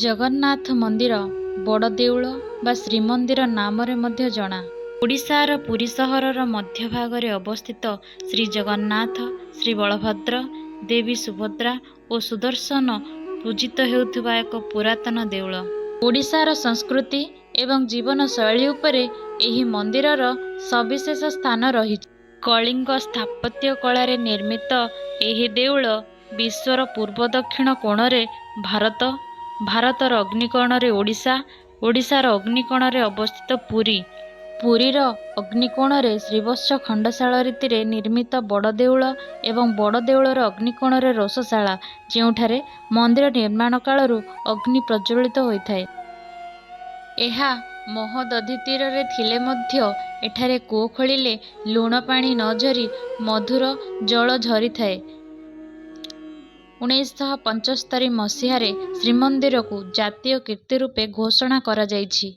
ଜଗନ୍ନାଥ ମନ୍ଦିର ବଡ଼ଦେଉଳ ବା ଶ୍ରୀମନ୍ଦିର ନାମରେ ମଧ୍ୟ ଜଣା। ଓଡ଼ିଶାର ପୁରୀ ସହରର ମଧ୍ୟଭାଗରେ ଅବସ୍ଥିତ ଶ୍ରୀଜଗନ୍ନାଥ, ଶ୍ରୀବଳଭଦ୍ର, ଦେବୀ ସୁଭଦ୍ରା ଓ ସୁଦର୍ଶନ ପୂଜିତ ହେଉଥିବା ଏକ ପୁରାତନ ଦେଉଳ। ଓଡ଼ିଶାର ସଂସ୍କୃତି ଏବଂ ଜୀବନଶୈଳୀ ଉପରେ ଏହି ମନ୍ଦିରର ସବିଶେଷ ସ୍ଥାନ ରହିଛି। କଳିଙ୍ଗ ସ୍ଥାପତ୍ୟ କଳାରେ ନିର୍ମିତ ଏହି ଦେଉଳ ବିଶ୍ୱର ପୂର୍ବ ଦକ୍ଷିଣ କୋଣରେ ଭାରତ, ଭାରତର ଅଗ୍ନିକୋଣରେ ଓଡ଼ିଶା, ଓଡ଼ିଶାର ଅଗ୍ନିକୋଣରେ ଅବସ୍ଥିତ ପୁରୀ, ପୁରୀର ଅଗ୍ନିକୋଣରେ ଶ୍ରୀବତ୍ସ ଖଣ୍ଡଶାଳ ରୀତିରେ ନିର୍ମିତ ବଡ଼ଦେଉଳ ଏବଂ ବଡ଼ଦେଉଳର ଅଗ୍ନିକୋଣରେ ରୋଷଶାଳା, ଯେଉଁଠାରେ ମନ୍ଦିର ନିର୍ମାଣ କାଳରୁ ଅଗ୍ନି ପ୍ରଜ୍ୱଳିତ ହୋଇଥାଏ। ଏହା ମହୋଦଧି ତୀରରେ ଥିଲେ ମଧ୍ୟ ଏଠାରେ କୂଅ ଖୋଳିଲେ ଲୁଣ ପାଣି ନ ଝରି ମଧୁର ଜଳ ଝରିଥାଏ। 1975 ମସିହାରେ ଶ୍ରୀମନ୍ଦିରକୁ ଜାତୀୟ କୀର୍ତ୍ତି ରୂପେ ଘୋଷଣା କରାଯାଇଛି।